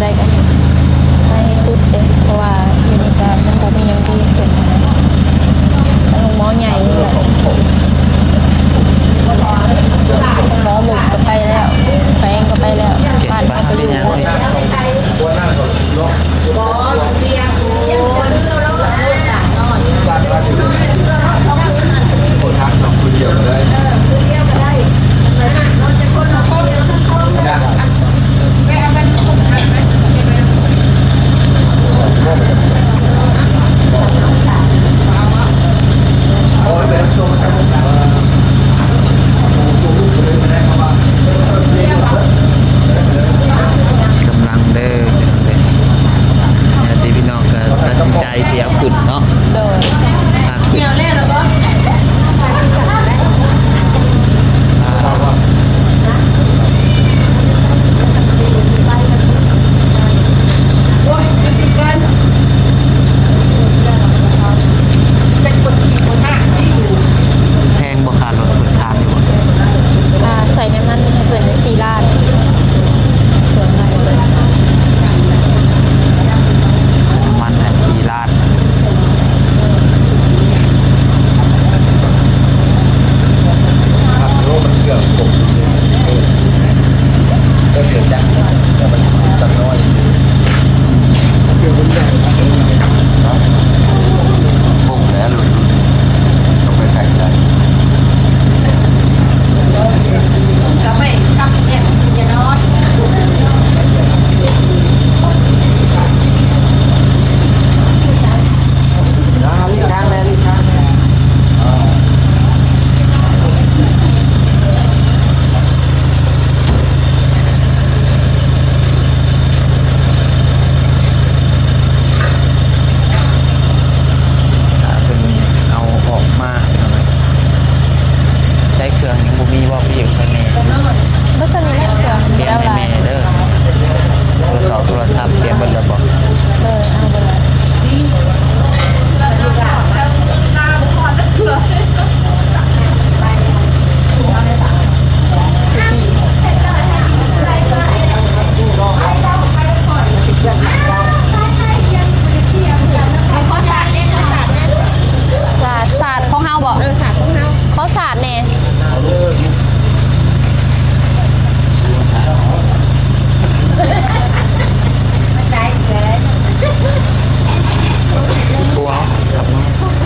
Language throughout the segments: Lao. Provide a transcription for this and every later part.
ໄດ້ກັນໃນທີ່ສຸດເດ້ ເພາະວ່າຢູ່ນີ້ກະຍັງບໍ່ມີຫຍັງດີຂຶ້ນຫັ້ນນະ. ໂຮງໝໍໃຫຍ່ນີ້ແຫຼະ ໝໍມຸກກະໄປແລ້ວ ແຂວງກະໄປແລ້ວ ບ້ານເຮົາກະຢູ່. ກຳລັງເດີ ຍາດຕິພີ່ນ້ອງກະຕັດສິນໃຈຊິເອົາຂຶ້ນເນາະ. ໂດຍ ພາຂຶ້ນ ແພງບໍ່ຄ່າລົດ ເພິ່ນຖາມຢູ່ບໍ່? ອ່າ ໃສ່ນ້ຳມັນໃຫ້ເພິ່ນສີ່ລ້ານ ສ່ວນຫຼາຍເພິ່ນ ນ້ຳມັນໃຫ້ສີ່ລ້ານ. ຖ້າເພິ່ນເອົາອອກມາ ພີ່ນ້ອງເອີຍ ໃຊ້ເຄື່ອງຍັງບໍ່ມີບໍ່? ພີ່ຢູ່ໃສແນ່? ບໍ່ທັນມີເຄື່ອງ ຕຽມໃຫ້ແມ່ເດີ. ໂທລະສັບ ໂທລະສັບຕຽມເບິດແລ້ວບໍ່? ເອີ ເອົາເບິດແລ້ວ. ສາດ ສາດຂອງເຮົາບໍ່? ເອີ ສາດຂອງເຮົາ. ຂໍສາດແນ່.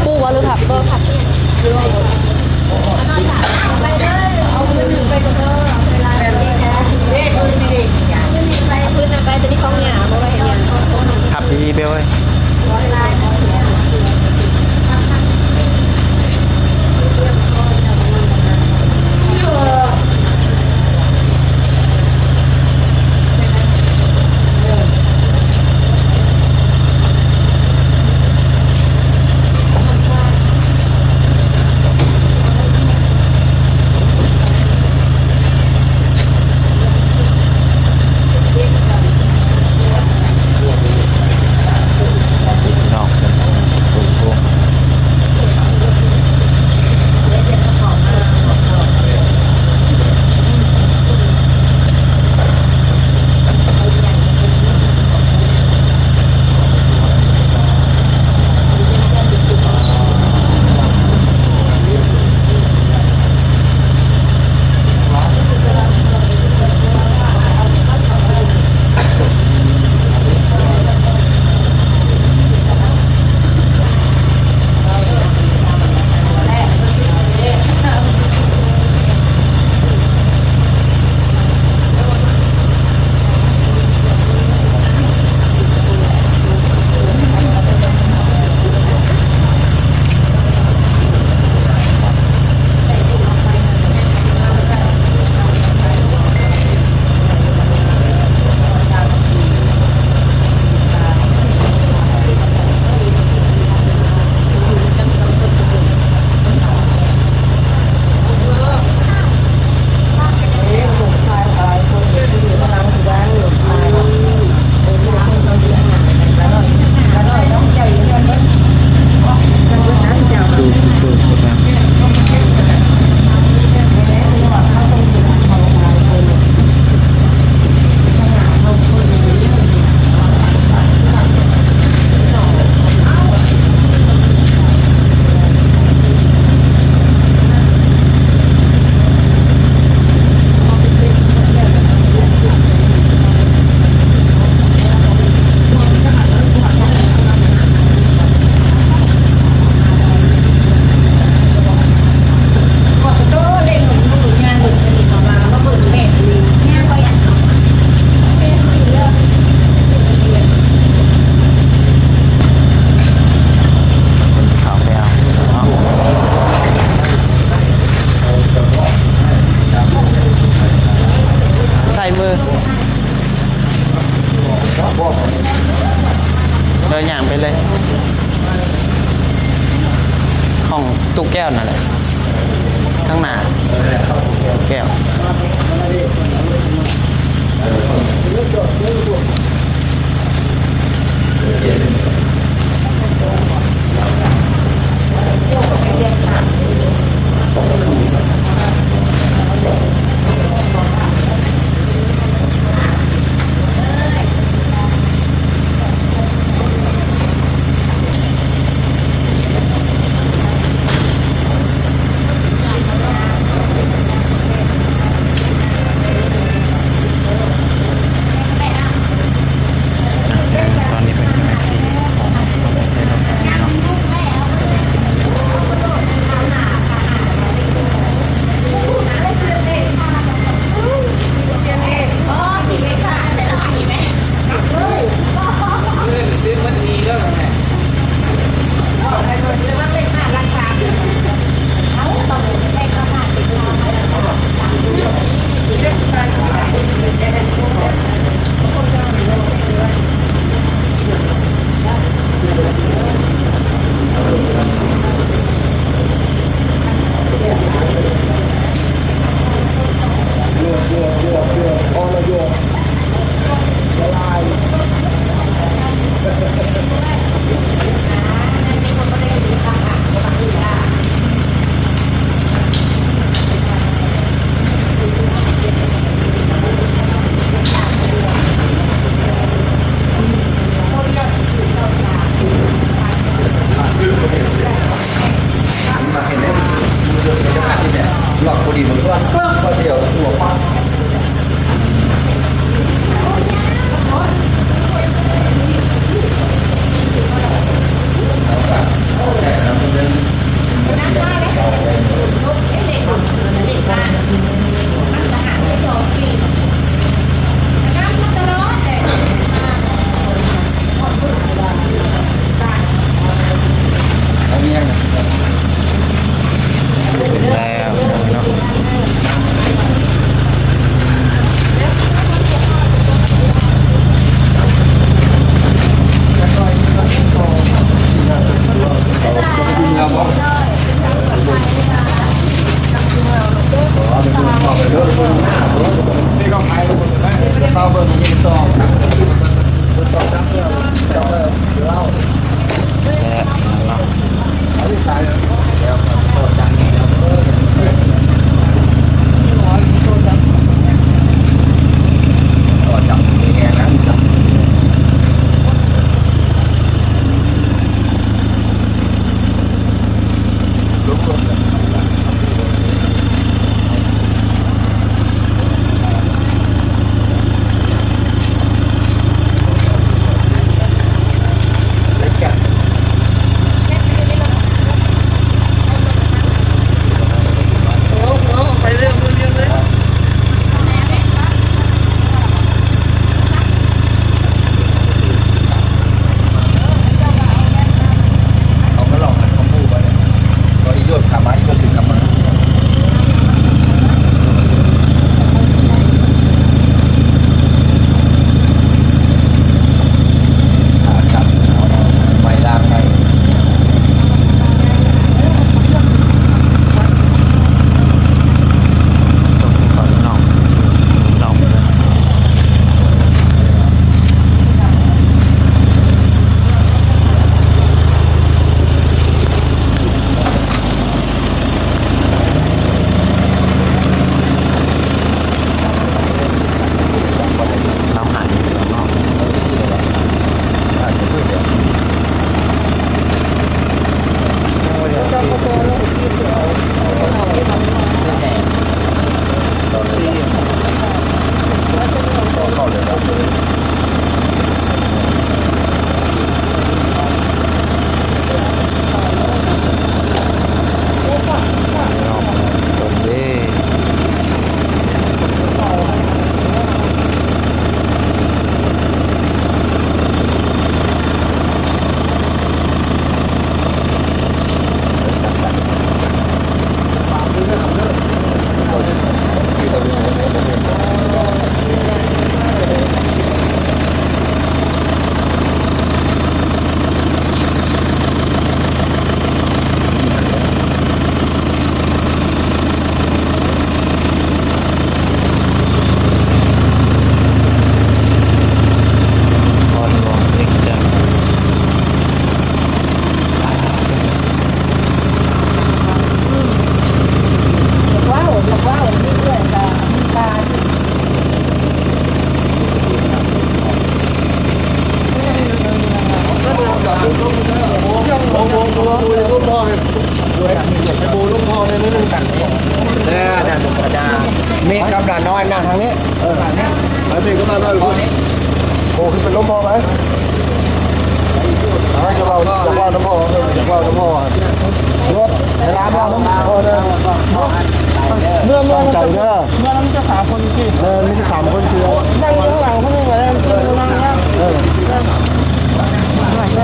ປູບໍ່ ຫຼືພັບ? ພັບດີໆ ເບວເອີຍ. ເດີນຍ່າງໄປເລີຍ ຫ້ອງຕູ້ແກ້ວນັ້ນແຫຼະ ທາງໜ້າຕູ້ແກ້ວ. ໄ ຈະເວົ້າ ຈະເວົ້ານຳພໍ່ ເອີ ຈະເວົ້ານຳພໍ່ ລົດເວລາເວົ້ານຳພໍ່ເດີ ເມືອ ເມືອນຳ ເມືອນຳຈະສາມຄົນຊິ ເອີ ມີແຕ່ສາມຄົນຊິ ນັ່ງຢູ່ຂ້າງຫຼັງຄົນໜຶ່ງ ນັ່ງຢູ່ຂ້າງຫຼັງ ເອີ ເອີ ເອີ ເອີ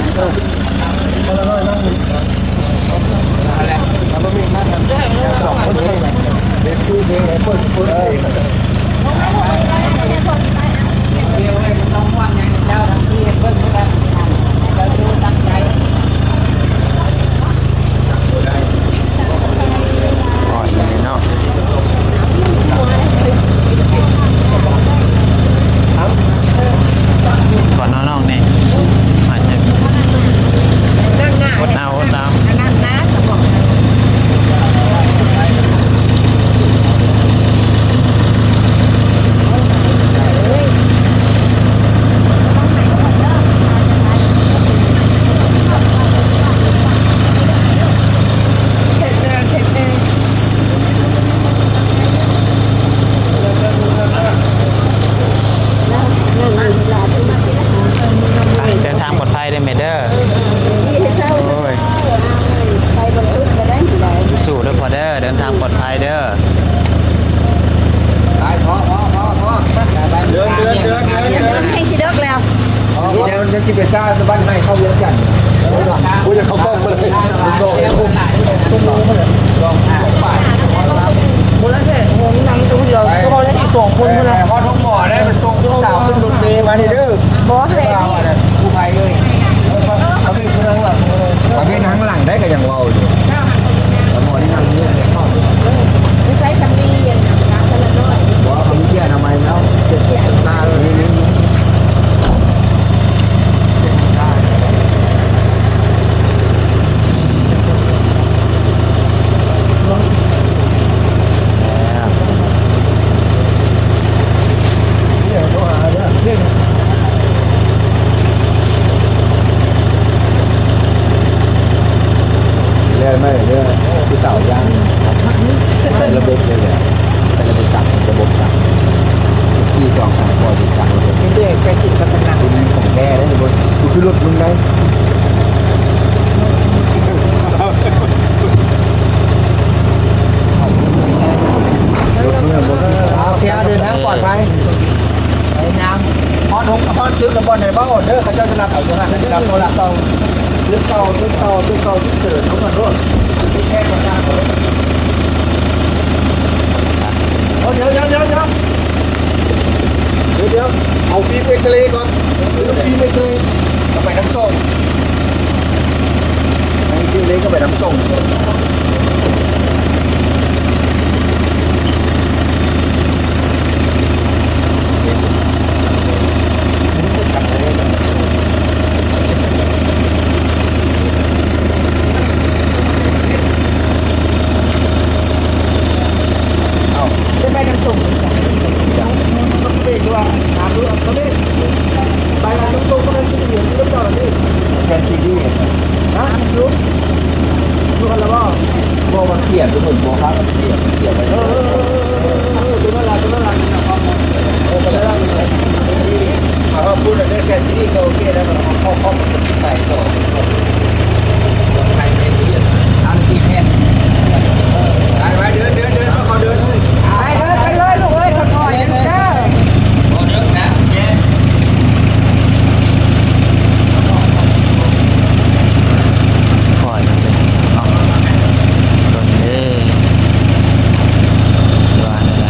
ເອີ ກ່ອນເນາະນ້ອງນີ້ ອົດເອົາ ອົດເອົາ. ເດີນທາງປອດໄພເດີແມ່ເດີ. ໂອ້ຍ ໄປບໍ່ສຸດກໍໄດ້ ໄປບໍ່ສຸດກໍໄດ້ ສູ້ໆເດີພໍ່ເດີ ເດີນທາງປອດໄພເດີ. ໄປ ພໍ ພໍ ພໍ ພໍ ເດີນ ເດີນ ເດີນ ເດີນ ເດີນ ໃຫ້ຊິເດິກແລ້ວ ເດີນ ເດີນ ຊິໄປຊ້າບ້ານໃຫ້ເຂົ້າວຽງຈັນ ໂອ້ຍ ເຂົ້າກ້ອງບໍ່ໄດ້ ບໍ່ໄດ້ແທ້ ນັ່ງຢູ່ຜູ້ດຽວ ໄປ ພໍໄດ້ອີກສອງຄົນພຸ້ນນະ ຮອດໂຮງໝໍໄດ້ ໄປສົ່ງລູກສາວຂຶ້ນລົດເມມານີ້ເດີ. ບໍ່ໃຫ້ ຜູ້ໄພເອີຍ ເອົາໄປຜູ້ນັ້ນລະ ໄປເປັນທາງຫຼັງໄດ້ກໍຍັງເວົ້າຢູ່ ແຕ່ໝໍນີ້ນັ່ງຢູ່ ໄປໃຊ້ສຳລີອັນນັ້ນນະ ຄົນລະໜ້ອຍ ບໍ່ ເຂົາມີເຈ້ຍອະນາໄມແລ້ວ ເຈັບຕາເລີຍ ນີ້ ນີ້ ນີ້. ແລ່ນມາເດີ ຜູ້ສາວຢ້ານ ໃສ່ລະບົບເລີຍແຫຼະ ໃສ່ລະບົບຈັກ ລະບົບຈັກ ຂີ່ສອງສາມ ພໍຊິຈັກ ລະບົບ ເບຣກໄປ ຂອງແທ້ເດ້ ບໍ່ຄືລົດມຶງໄດ໋. ໂອເຄ ເດີນທາງປອດໄພ ພະຍາຍາມ ຮອດໂຮງ ຮອດຕຶກ ແລ້ວບ່ອນໃດເວົ້າເດີ ເຂົາເຈົ້າຈະນັບເອົາຢູ່ຫັ້ນ ຈະນັບໂທລະເກົ່າ ຕຶກເກົ່າ ຕຶກເກົ່າ ຕຶກເກົ່າ ຕຶກເສີນ ລົງມາໂລດ ແຄ່ປະກາດ ໂອ້ ດຽວ ດຽວ ດຽວ ດຽວ ດຽວ ດຽວ ເອົາຟິມເອັກຊະເລກ່ອນ ເອົາຟິມເອັກຊະເລ ເຂົ້າໄປນຳສົ່ງ ໃຫ້ເລກເຂົ້າໄປນຳສົ່ງ ເອົາ ຈະໄປນຳສົ່ງ ເບກດ້ວຍ ຖາມດູ ເອົາເບກ ໄປນຳສົ່ງກໍໄດ້ ຊິໄປເຮັດນຳເຈົ້າລະຕິ ແຜ່ນຊີດີ ຮະ ຢູ່ ຢູ່ຫັ້ນລະບໍ່? ບໍ່ ວ່າຂຽນໄປພຸ້ນ ບໍ່ພາກັນຂຽນ ຂຽນໄປ ເອີ ເອີ ຕົວນັ້ນລະ ຕົວນັ້ນລະ ເອີ ໄປແລ້ວ ຖ້າວ່າພຸ້ນໄດ້ແຜ່ນຊີດີກໍໂອເຄແລ້ວ ເຮົາເຂົ້າຄອມ ໄປຕໍ່ ໄປໄປດີ ສາມສີ່ແຜ່ນ ໄປໄປ ເດີນ ເດີນ ເດີນ ເຂົາເດີນ ໄປເດີນ ໄປເລີຍລູກເອີຍ ຄ່ອຍໆເດີ ບໍ່ເດີນນະ ແຈ ຄ່ອຍເດີ ເນາະ ໂດນເດ້ ວ່າແນວໃດ.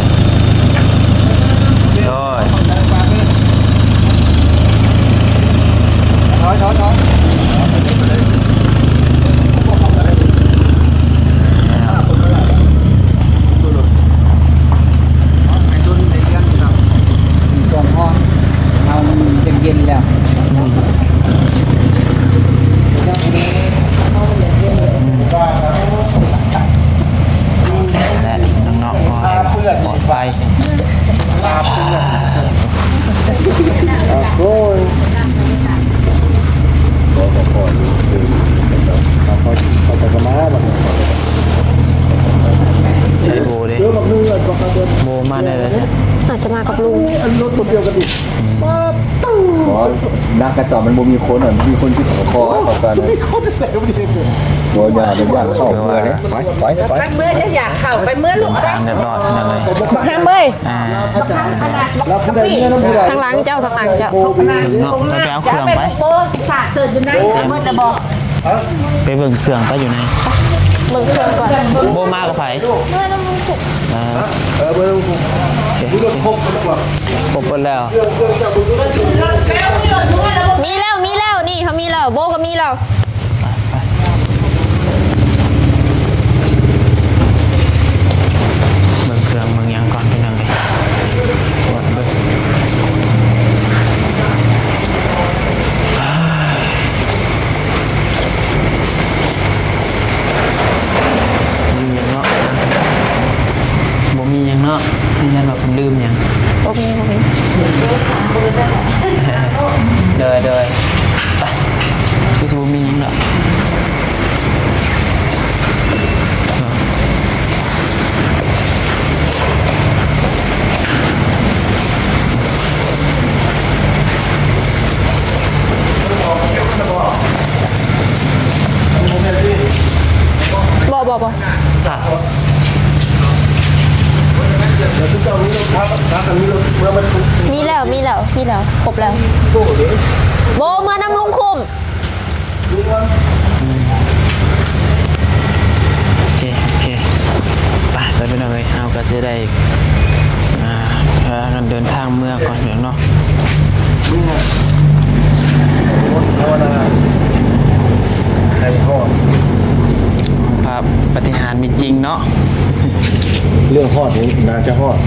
ດຽວກັນອີກ ອືມ ປາດຕູ ອໍ ນາກະຕອມມັນບໍ່ມີຄົນ ມັນມີຄົນທີ່ຂໍ ຂໍ ຂໍກັນ ມີຄົນແຕ່ບໍ່ໄດ້ເຮັດເລີຍ ບໍ່ ຢ່າ ຢ່າເຂົ້າເມືອເດ້ ໄປ ໄປ ໄປ ຄັນເມືອ ຢ່າ ຢ່າເຂົ້າ ໄປເມືອລູກ ເດີນທາງເລີຍ ບັກຫຳເອີຍ ອ່າ ທາງຫຼັງເຈົ້າ ທາງຫຼັງເຈົ້າ ເນາະ ໄປ ໄປເອົາເຄື່ອງໄປ ເບິ່ງເຄື່ອງໄປຢູ່ໃນ ເບິ່ງເຄື່ອງກ່ອນ ບໍ່ມາກັບໃຜ ເອີ ເອີ ເບິ່ງ ໂອເຄ ຄົບເບິດແລ້ວ ມີແລ້ວ ມີແລ້ວ ນີ້ເຮົາມີແລ້ວ ໂບກໍມີແລ້ວ ເບິ່ງເຄື່ອງເບິ່ງຫຍັງກ່ອນ ເປັນຫຍັງເດ ລືມຫຍັງເນາະ ບໍ່ມີຫຍັງເນາະ ຄືຍັນວ່າເພິ່ນລືມຫຍັງ ບໍ່ມີ ບໍ່ມີ ໂດຍ ໂດຍ ໄປ ຄືຊິບໍ່ມີຫຍັງດອກ ບໍ່ ບໍ່ ບໍ່ ມີແລ້ວ ມີແລ້ວ ມີແລ້ວ ຄົບແລ້ວ ໂບ ເມືອນຳລຸງຄຸ້ມ ອືມ ໂອເຄ ໂອເຄ ໄປ ຊັ້ນພີ່ນ້ອງເອີຍ ເຮົາກໍຊິໄດ້ ອ່າ ພາກັນເດີນທາງເມືອກ່ອນເນາະ ເມືອ ພາວະນາໃຫ້ຮອດ ພາບປາຕິຫານມີຈິງເນາະ ເລື່ອງຮອດນີ້ໜ້າຈະຮອດ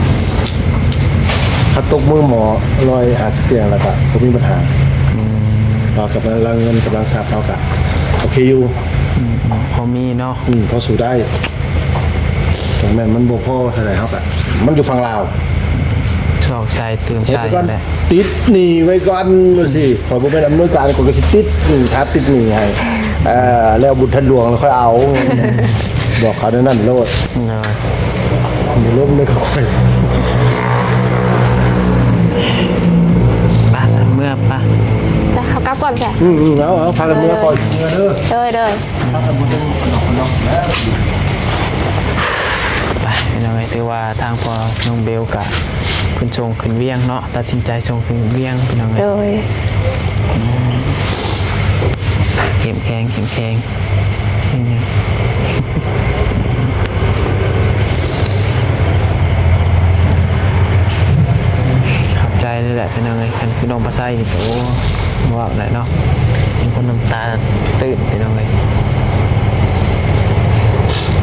ຖ້າຕົກມືໝໍຮ້ອຍຫ້າສິບຕຽງແລ້ວກໍບໍ່ມີບັນຫາ ອືມ ວ່າກຳລັງເງິນກຳລັງຊັບເຮົາກໍໂອເຄຢູ່ ອືມ ພໍມີເນາະ ອືມ ພໍສູ້ໄດ້ ເຖິງແມ່ນມັນບໍ່ພໍເທົ່າໃດເຮົາກໍ ມັນຢູ່ຝັ່ງລາວ ຊອກໃສ່ຕື່ມໃສ່ແຫຼະ ຕິດໜີ້ໄວ້ກ່ອນ ວ່າຊີ້ ຂ້ອຍບໍ່ແມ່ນອຳນວຍການ ຂ້ອຍກໍຊິຕິດໜີ້ ຖ້າຕິດໜີ້ໃຫ້ ເອີ ແລ້ວບຸນທັນຫຼວງແລ້ວຄ່ອຍເອົາ ບອກເຂົາແນວນັ້ນໂລດ ໂດຍ ບໍ່ລົມເລີຍຂ້ອຍ ໄປ ຊັ້ນເມືອ ໄປ ຈ້າ ເຮົາກັບກ່ອນແຊະ ອືມ ເອົາ ເອົາ ພາກັນເມືອກ່ອນ ເດີ ເດີ ເດີ ໄປ ພີ່ນ້ອງເອີຍ ຖືວ່າທາງພໍ່ນ້ອງເບວກະ ເພິ່ນສົ່ງຂຶ້ນວຽງເນາະ ຕັດສິນໃຈສົ່ງຂຶ້ນວຽງ ພີ່ນ້ອງເອີຍ ໂດຍ ອືມ ເຂັ້ມແຂງ ເຂັ້ມແຂງ ເປັນຫຍັງ ຂອບໃຈເລີຍແຫຼະ ພີ່ນ້ອງເອີຍ ຄັນຄືນ້ອງປາໄຊນີ້ ໂອ້ ເວົ້າແຫຼະເນາະ ເປັນຄົນນ້ຳຕາຕື້ນ ພີ່ນ້ອງເອີຍ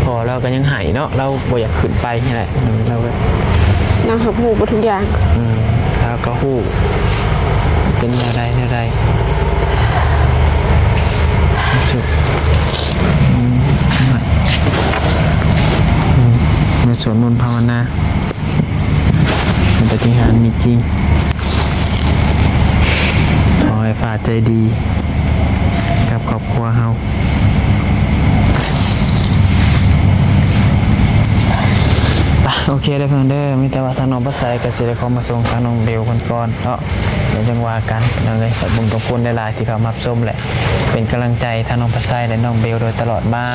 ພໍ່ລາວກໍຍັງໄຫ້ເນາະ ລາວບໍ່ຢາກຂຶ້ນໄປນີ້ແຫຼະ ລາວກໍ ລາວຮັບຮູ້ເບິດທຸກຢ່າງ ອືມ ລາວກໍຮູ້ ເປັນແນວໃດ ແນວໃດ ອືມ ອືມ ມາສວດມົນພາວະນາ ປາຕິຫານມີຈິງ ຂໍໃຫ້ຟ້າໃຈດີກັບຄອບຄົວເຮົາ ໄປ ໂອເຄເດີເພິ່ນເດີ ມີແຕ່ວ່າທາງນ້ອງປາໄຊກໍຊິໄດ້ຂໍມາສົ່ງທາງນ້ອງເບວເພິ່ນກ່ອນເນາະ ແລ້ວຈັ່ງວ່າກັນ ພີ່ນ້ອງເອີຍ ຂອບຄຸນຂອບຄຸນຫຼາຍໆ ທີ່ເຂົ້າມາຮັບຊົມ ແລະ ເປັນກຳລັງໃຈທາງນ້ອງປາໄຊ ແລະ ນ້ອງເບວໂດຍຕະຫຼອດມາ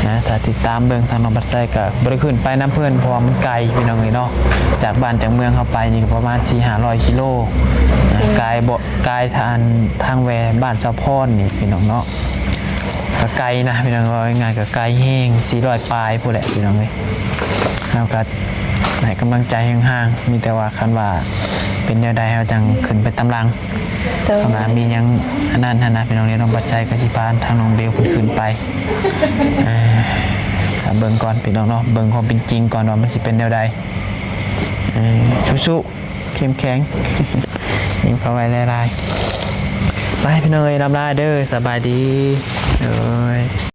ນະ ຖ້າຕິດຕາມເບິ່ງທາງນ້ອງປາໄຊກໍບໍ່ໄດ້ຂຶ້ນໄປນຳເພິ່ນ ເພາະວ່າມັນໄກ ພີ່ນ້ອງເອີຍເນາະ ຈາກບ້ານຈາກເມືອງເຮົາໄປນີ້ກໍປະມານສີ່ຫ້າຮ້ອຍກິໂລນະ ກາຍບໍ່ ກາຍທາງ ທາງແວ່ບ້ານສາວພອນນີ້ ພີ່ນ້ອງເນາະ ກໍໄກນະ ພີ່ນ້ອງ ເວົ້າງ່າຍໆ ກໍໄກແຮງ ສີ່ຮ້ອຍປາຍພຸ້ນແຫຼະ ພີ່ນ້ອງເອີຍ ເຮົາກໍໃຫ້ກຳລັງໃຈຫ່າງໆ ມີແຕ່ວ່າຄັນວ່າເປັນແນວໃດເຮົາຈັ່ງຂຶ້ນໄປຕາມຫຼັງ ໂດຍ ຄັນວ່າມີຫຍັງອັນນັ້ນຫັ້ນນະ ພີ່ນ້ອງເອີຍ ນ້ອງປາໄຊກໍຊິພາທາງນ້ອງເບວເພິ່ນຂຶ້ນໄປ ອ່າ ຖ້າເບິ່ງກ່ອນ ພີ່ນ້ອງເນາະ ເບິ່ງຄວາມເປັນຈິງກ່ອນວ່າມັນຊິເປັນແນວໃດ ເອີ ສູ້ໆ ເຂັ້ມແຂງ ຍິ້ມເຂົ້າໄວ້ຫຼາຍໆ ໄປ ພີ່ນ້ອງເອີຍ ລຳລາເດີ ສະບາຍດີ ໂດຍ.